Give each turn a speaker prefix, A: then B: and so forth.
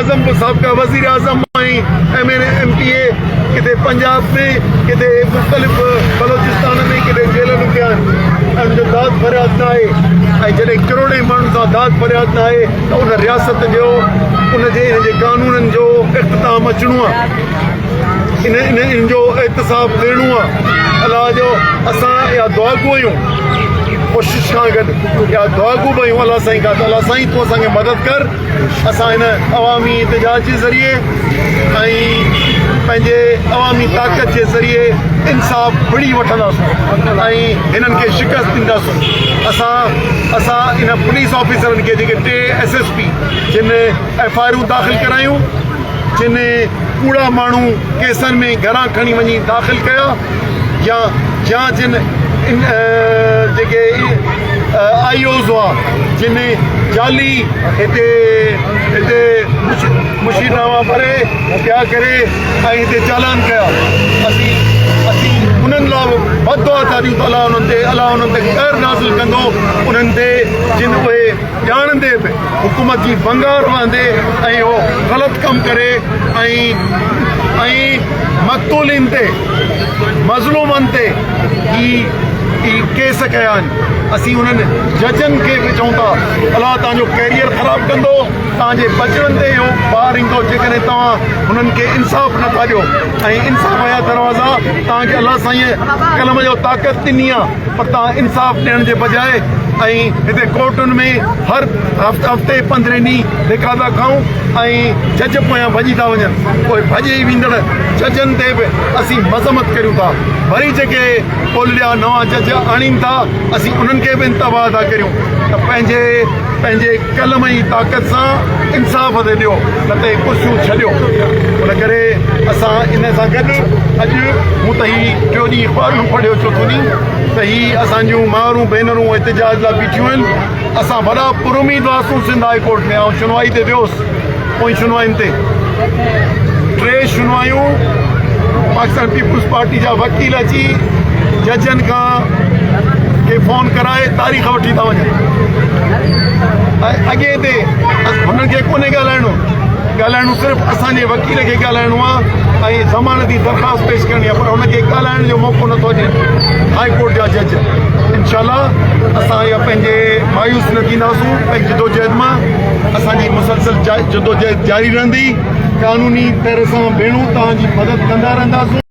A: اعظم به سابقه وزير اعظم ۽ M N A M P A ڪٿي پنجاب ۾ ڪٿي مختلف بلوچستان ۾ ڪٿي جيلن ۾ پيا آهن ۽ ان جو داد فرياد نه آهي ۽ جڏهن ڪروڙين ماڻهن سان داد فرياد نه آهي ته ان رياست جو ان جي ان جي قانونن جو اختتام اچڻو آهي ان ان ان جو احتساب ٿيڻو آهي الله جو اسان اها دعا گو آهيون ڪوشش کان گڏ اها دعا گو به آهيون الله سائين کان ته الله سائين تون اسان کي مدد ڪر اسان هن عوامي احتجاج جي ذريعي ۽ پنهنجي عوامي طاقت جي ذريعي انصاف وڙهي وٺنداسون ۽ هنن کي شڪست ڏينداسون اسان اسان ان پوليس آفيسرن کي جيڪي ٽي ايس ايس پي جن ايف I آرون داخل ڪرايون جن ڪوڙا ماڻهو ڪيسن ۾ گهران کڻي وڃي داخل ڪيا يا يا جن جيڪي آئي اوز هئا جن جعلي هتي هتي مشير ناما ڀري پيا ڪري ۽ هتي چالان ڪيا اسين اسين انهن لاء به بد دعا ٿا ڏيون ته الله انهن تي الله انهن تي قهر نازل ڪندو انهن تي جن اهي ڄاڻندي به حڪومت جي ونگار وهندي ۽ اهو غلط ڪم ڪري ۽ ۽ مقتولين تي مظلومن تي هي هي ڪيس ڪيا آهن اسين انهن ججن کي به چئون ٿا الله توهان جو ڪيريئر خراب ڪندو توهان جي ٻچڙن تي اهو بار ايندو جيڪڏهن توهان هنن کي انصاف نٿا ڏيو ۽ انصاف جا دروازا توهان کي الله سائين قلم جو طاقت ڏني آهي پر توهان انصاف ڏيڻ جي بجاء ۽ هتي ڪورٽن ۾ هر هفتي پندرهين ڏينهن ڌڪا ٿا کائون ۽ جج پويان ڀڄي ٿا وڃن پوء ڀڄي ويندڙ ججن تي به اسين مذمت ڪريون ٿا وري جيڪي ڪولڙيا نوان جج آڻين ٿا اسين انهن کي به انتباهه ٿا ڪريون ته پنهنجي پنهنجي قلم جي طاقت سان انصاف تي ڏيو نه ته ڪرسيون ڇڏيو ان ڪري اسان ان سان گڏ اڄ مون ته هي ٽيو ڏينهن اخبارون پڙهيو چوٿون ڏينهن ته هي اسان جون مائرون ڀينرون احتجاج لاء بيٺيون آهن اسان وڏا پر اميد هئاسون سنڌ هاء ڪورٽ ۾ آئون شنوائي تي ويوس پوئين شنوائين تي ٽي شنوايون پاڪستان پيپلز پارٽي جا وڪيل اچي ججن کان کي فون ڪرائي تاريخ وٺي ٿا وڃن ۽ اڳئين تي هنن کي ڪونهي ڳالهائڻو ڳالهائڻو صرف اسان جي وڪيل کي ڳالهائڻو آهي ۽ ضمانتي درخواست پيش ڪرڻي آهي پر هن کي ڳالهائڻ جو موقعو نٿو ڏين هاء ڪورٽ جا جج انشاء الله اسان اها پنهنجي مايوس نه ٿينداسون پنهنجي جدوجهد مان اسان جي مسلسل جدوجهد جاري رهندي قانوني طرح سان ڀيڻون توهان جي مدد ڪندا رهنداسون.